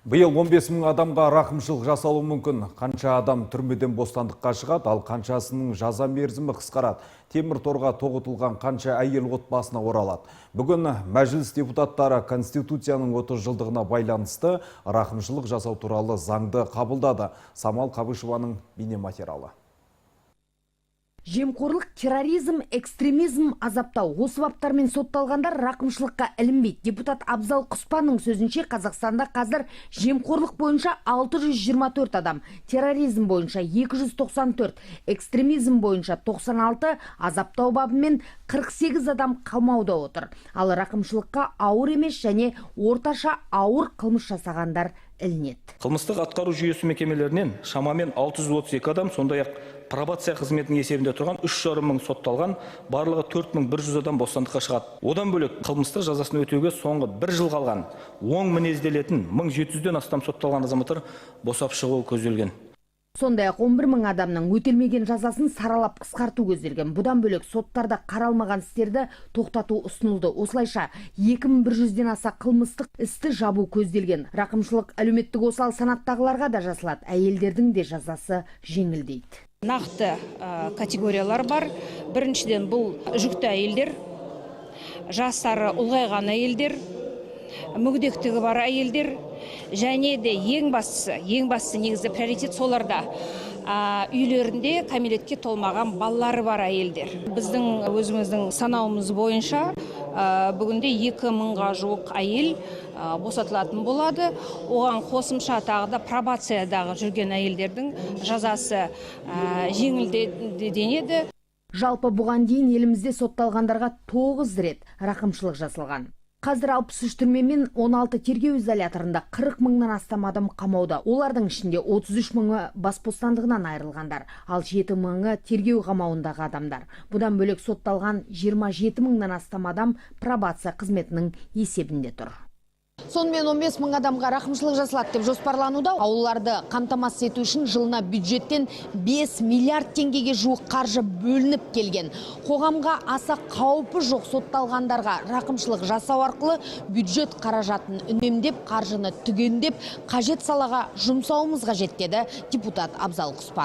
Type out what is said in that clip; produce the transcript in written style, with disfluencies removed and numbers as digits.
Биыл 15 мың адамға рақымшылық жасалуы мүмкін. Қанша адам түрмеден бостандыққа шығады, ал қаншасының жаза мерзімі қысқарады. Темір торға тоғытылған қанша әйел отбасына оралады. Бүгін Мәжіліс депутаттары Конституцияның 30 жылдығына байланысты рақымшылық жасау туралы заңды қабылдады. Самал Қабышеваның бейнематериалы. Жемқорлық, терроризм, экстремизм, азаптау. Осы баптармен сотталғандар рақымшылыққа ілінбейді. Депутат Абзал Құспанның сөзінше, Қазақстанда қазір жемқорлық бойынша 624 адам, терроризм бойынша 294, экстремизм бойынша 96, азаптау бабымен 48 адам қамауда отыр. Ал рақымшылыққа ауыр емес және орташа ауыр қылмыс жасағандар ілінеді. Қылмыстық атқару жүйесі мекемелерінен шамамен 632 адам, сондай-ақ пробация қызметінің есебінде тұрған 3,5 мың сотталған, барлығы 4100 адам бостандыққа шығады. Одан бөлек, қылмыстық жазасын өтеуге соңғы бір жыл қалған, оң мінезделетін 1700-ден астам сотталған азаматтар босап шығуы көзделген. Сондай-ақ 11 мың адамның өтелмеген жазасын саралап қысқарту көзделген. Бұдан бөлек, соттарда қаралмаған істерді тоқтату ұсынылды. Осылайша 2100-ден аса қылмыстық істі жабу көзделген. Рақымшылық әлеуметтік осал санаттағыларға да жасалады. Әйелдердің де жазасы жеңілдейді. Нақты категориялар бар. Біріншіден, бұл жүкті әйелдер, жастары ұлғайған әйелдер, мүгедектігі бар әйелдер және де ең бастысы, негізі приоритет соларда, үйлерінде кәмелетке толмаған балалары бар әйелдер. Біздің өзіміздің санауымыз бойынша, бүгінде 2000-ға жуық әйел босатылатын болады. Оған қосымша тағы да пробациядағы жүрген әйелдердің жазасы жеңілденеді. Жалпы, бұған дейін елімізде сотталғандарға 9 рет рақымшылық жасалған. Қазір 63 түрме мен 16 тергеу изоляторында 40 мыңнан астам адам қамауда. Олардың ішінде 33 мыңы бас бостандығынан айырылғандар, ал 7 мыңы тергеу қамауындағы адамдар. Бұдан бөлек, сотталған 27 мыңнан астам адам пробация қызметінің есебінде тұр. Сонымен, 15 мың адамға рақымшылық жасалады деп жоспарлануда. Аулаларды қамтамасыз ету үшін жылына бюджеттен 5 миллиард теңгеге жуық қаржы бөлініп келген. Қоғамға аса қаупі жоқ сотталғандарға рақымшылық жасау арқылы бюджет қаражатын үнемдеп, қаржыны түгендеп, қажет салаға жұмсауымыз қажет, деді депутат Абзал Құспан.